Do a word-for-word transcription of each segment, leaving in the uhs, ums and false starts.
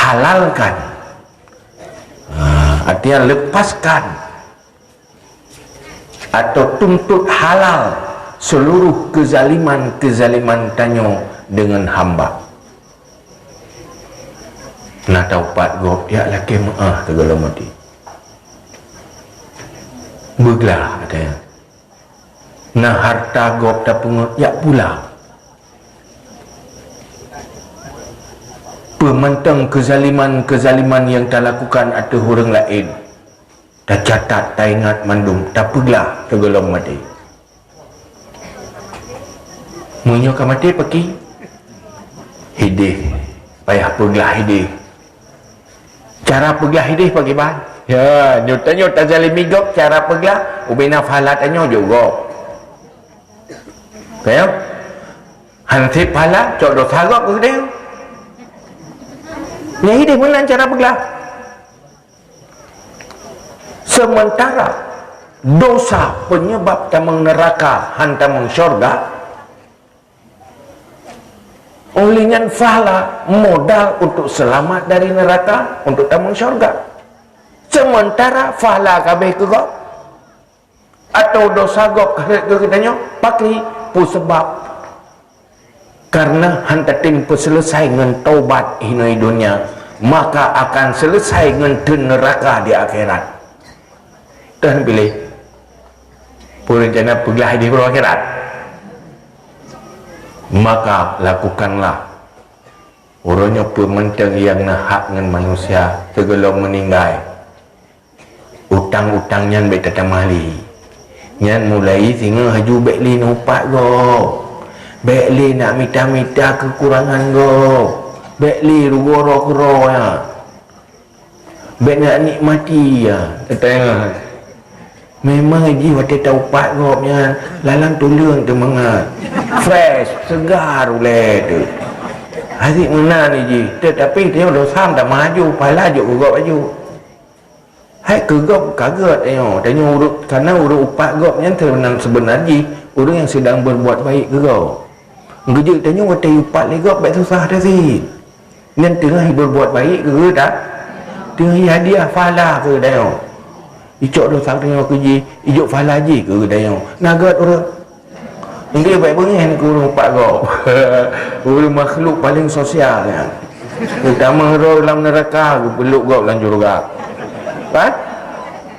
halalkan. Ha, artinya lepaskan atau tuntut halal seluruh kezaliman-kezaliman tanyoe deungon hamba. Na taupat gob, jak lakée meu'ah sigohlom maté. Beuglah, kata nyan. Na harta gob tapeungeut, jak pula. Peue mantong kezaliman-kezaliman nyang talakukan ateueh ureuëng laén, tacatat, taingat mandum, tapeuglah sigohlom maté. Meunyoe ka maté, pakri? Hidéh, payah peuglah hidéh. Cara peuglah hidéh pakriban? Ya, nyoe tanyoe tazalimi gob, cara peuglah, ubena pahala tanyoe jok gob. Ka nyo? Hana sép pahala, cok dosa gob keu geutanyoe. Nyan hidéh meunan cara peuglah. Sementara dosa penyebab tamong neuraka, han tamong syurga, oleh nyan pahala modal untuk selamat dari neraka, untuk tamong syurga. Sementara pahala ka abéh keu gob, atau dosa gob ka rhot keu geutanyoe, pakri? Peue sabab? Karena han tatem peuseuleusoe ngon taubat inoe donya, maka akan seuleusoe ngon theun neuraka di akhirat. Tuhan piléh, peue rencana peuglah di akhirat? Maka lakukanlah. Uroe nyoe peue mantong nyang na hak ngon manusia sigohlom meuninggai. Utang-utang nyan bék tatamah lé. Nyan mulai singoh laju bék lé neuupat gob. Bék lé nak mita-mita keukurangan gob. Bék lé rugoe droe keudroe nyan. Bék nak nikmati, ya. Teuingat. Memang jih watée taupat gob nyan, lalan tuleueng teumangat. Fresh, segar ulée teuh. Asyik meunan jih. Tetapi tanyoe dosa tamah laju, pahala jok keu gob laju. Hai keu gob ka gét tanyoe. Tanyoe ureuëng, karena ureuëng upat gob nyan sebenar, sebenar jih ureuëng nyang sedang berbuat baik keu gob. Geujeuet tanyoe watée upat lé gob bék susah that cit. Nyan teungoh berbuat baik keu geutanyoe, teungoh hadiah pahala keu geutanyoe. Icok dosa tanyoe keu jih, ijok pahala jih keu geutanyoe. Na gét ureuëng. Jadi bék beungéh nyan keu ureuëng upat gob. Ureuëng makhluk paling sosial nyan. Tamong droe lam neuraka, geupeuleuk gob lam syeuruga. Kan?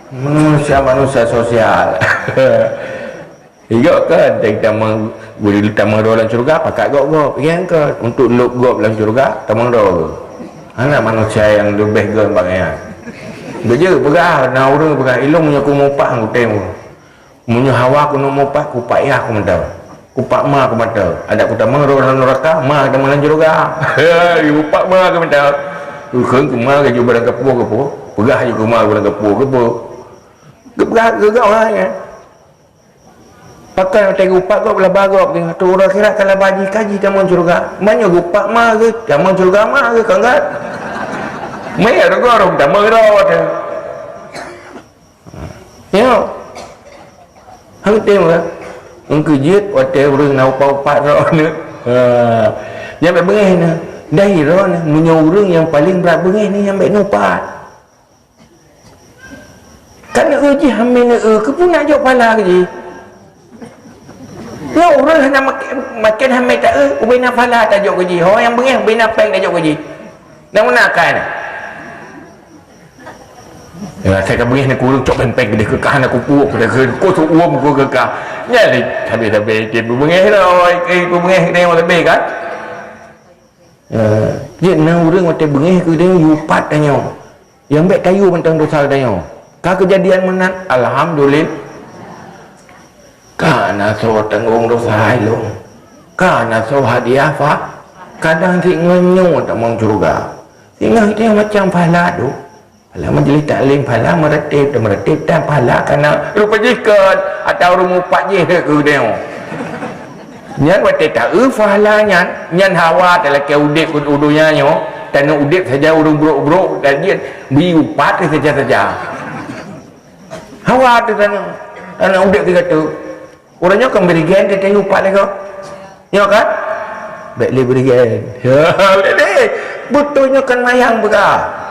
Manusia-manusia sosial. Igok kan, tamong, tamong droe lam syeuruga, pakat gob-gob. Nyang ka untuk leuk gob lam syeuruga, tamong droe. Hana manusia nyang leubeh gét bak nyan. Beujeuet peugah, na ureuëng peugah, "Ilôn meunyoe ku mupat, ku tem." Meunyoe hawa keuneuk mupat, kupat yah kumata, kupat ma kumata. Adak kutamong droe lam neuraka, ma kutamong lam syeuruga. Kupat ma kumata. Kheun keu ma geujok barang keupeue-keupeue, peugah jih keu ma barang keupeue-keupeue. Geupeugah keu gawai nyan. Pakon watée geupat gob laba gob, tu uroe akhirat ka laba jih, ka jih tamong syeuruga. Meunyoe geupat ma geuh, tamong syeuruga ma geuh, ka gét. Meunan rugoe-rugoe tamong droe teuh. Nyoe. Hana tem ka? Eungkeu jeuet watée ureuëng na upat-upat droeneuh. Ha. Nyan bék beungéh neuh. Dari droeneuh, meunyoe ureuëng nyang paleng brat beungéh neuh, nyan bék neuupat. Kan eu jih hamé neueu, keupeue nak jok pahala keu jih? Nyoe ureuëng hana mak-, maken hamé taeu, ubena pahala tajok keu jih. Ho nyang beungéh, ubena péng tajok keu jih. Nyang meunan akai nyan. Ya, asai ka beungéh nyan, ureuëng cok péng-péng keudeh keu kah, hana kupuek keudeh, keu, keu seuuem keu kah. Nyan lé sabe-sabe cit beungéh lom, eh, beungéh keudeh sabe kan? Ya, jeuet na ureuëng watée beungéh keudeh yue upat tanyoe. Nyang bék tayue mantong dosa tanyoe. Ka keujadian meunan, alhamdulillah. Ka na soe tanggong dosa ilôn. Ka na soe hadiah pah. Kadang cit ngon nyoe tamong syeuruga. Singoh tanyoe macam pahala tu. Pahala majlis taklim, pahala meuratéb, dan meuratéb tan pahala kana rupa jih kon, atawa ureuëng mupat jih keu tanyoe. Nyan watée taeu pahala nyan, nyan hawa talakée udeb keu u donya nyoe, tanyoe udeb saja ureuëng brok-brok, dan jih bri upat saja-saja. Hawa teuh tanyoe, tanyoe udeb keu gata. Ureuëng nyoe kan bri gen, teuh upat lé gob. Nyoe kan? Bék lé bri gen. Ya, bék lé. Beutôi nyoe kan mayang peugah.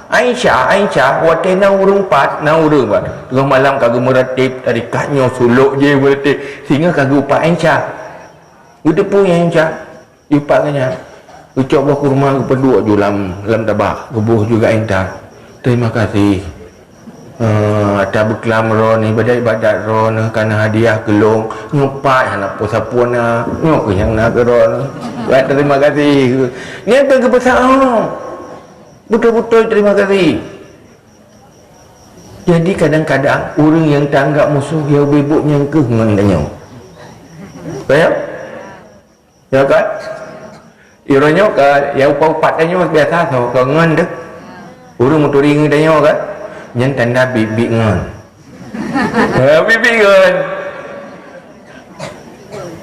Aisyah, Aisyah, watée na ureuëng pat, na ureuëng pat. Tengah malam ka geumeuratéb, tarikat nyoe sulok jih meuratéb. Singoh ka geupat Aisyah. Geuteupeue nyang Aisyah? Geupat keu nyan. Geucok boh kurma geupeuduek ju lam, lam tabak. Geuboh ju keu Aisyah. Terima kasih. Eh, ata beuklam droeneuh, ibadat-ibadat droeneuh, ka na hadiah keu lôn. Nyoe pat hana peue sapeue na. Nyoe kheueh nyang na keu droeneuh. Buat terima kasih. Nyan keuh geupeusaha. Beutôi-beutôi terima kasih. Jadi kadang-kadang ureuëng nyang taanggab musoh ya ubé buet nyang keuh ngon tanyoe. Paham? Ya kan? Uroe nyoe ka, ya upat-upat tanyoe biasa soe, ka ngon deh. Ureuëng meuturi ngon tanyoe kan? Nyan tanda biet-biet ngon. Ha, biet-biet ngon.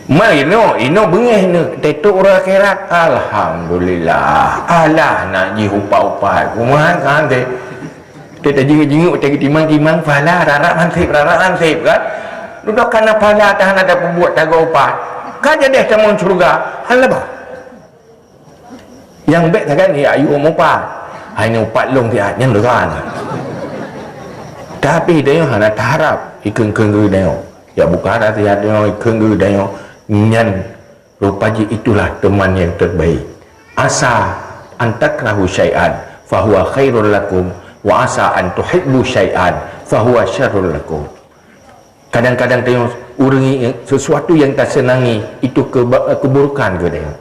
Ma inoe, inoe beungéh neuh, teutôk uroe akhirat. Alhamdulillah. Alah nak jih upat-upat. Kumaha kan teh? Teuka jinguk-jinguk, teuka timang-timang, pahala rarak hanseb, rarak hanseb kan? Dudoe kana pahala tahan ada peubuet tagoe upat. Ka jadeh tamong syeuruga, hana laba. Nyang bék sagai ni ayu mupat. Hai ni upat lông siat, nyan dosa na. Tapi tanyoe hana taharap ikheun-kheun geutanyoe. Ya buka hati tanyoe ikheun geutanyoe, nyan Rupa jih itulah teman yang terbaik. Asa an takrahu syai'an fahuwa khairul lakum wa asa an tuhibbu syai'an fahuwa syarrul lakum. Kadang-kadang tengok ureuëng sesuatu yang tasenangi itu keba-, keburukan ke dia.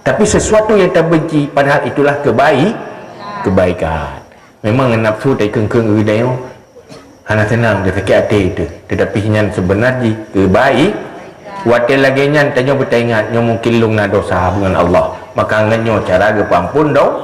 Tapi sesuatu yang tabenci padahal itulah kebaik, kebaikan. Memang nafsu teukeung-keung geutanyoe hana seunang, teusakét até teuh, teutapi nyan seubeuna jih keubaik. Watée lagée nyan tanyoe beutaingat nyoe mungken lôn na dosa ngon Allah, maka ngon nyoe cara geupeuamphon do-,